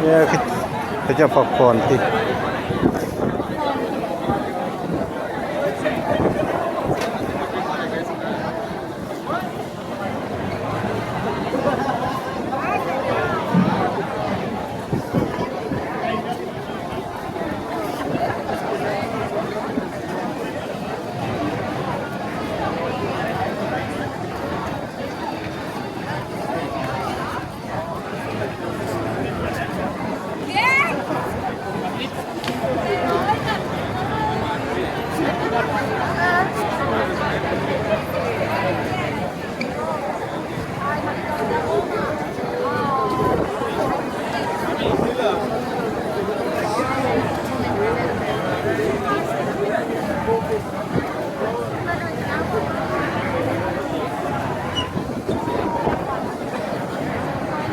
ແມ່ ເຂົາເຈົ້າພັກຜ່ອນຕິ.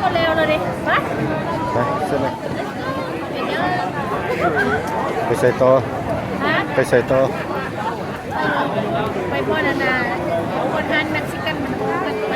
ເອົາແລ້ວເລີຍເດ້ ໄປ ໄປ ໄປໃສຕໍ່? ຮະ? ໄປໃສຕໍ່? ໄປບ່ອນອັນນ່າ ບ່ອນຮ້ານເມັກຊິກັນ ມັນເພິ່ນໄປ.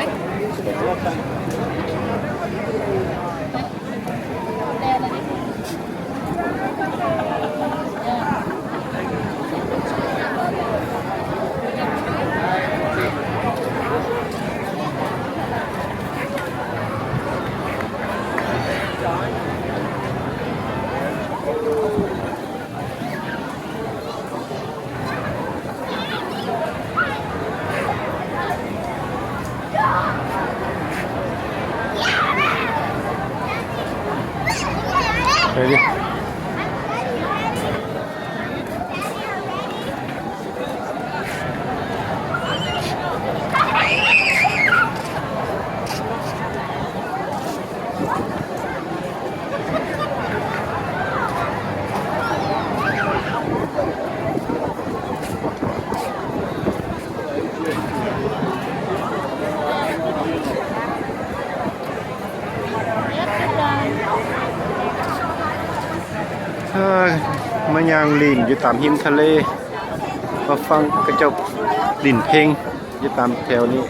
ເອີ ມາຍ່າງຫຼິ້ນຢູ່ຕາມຮິມທະເລ ມາຟັງເຂົາເຈົ້າຫຼິ້ນເພງຢູ່ຕາມແຖວນີ້.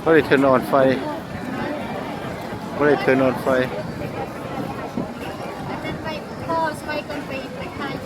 Boleh turn on ໄຟ Boleh turn on ໄຟ.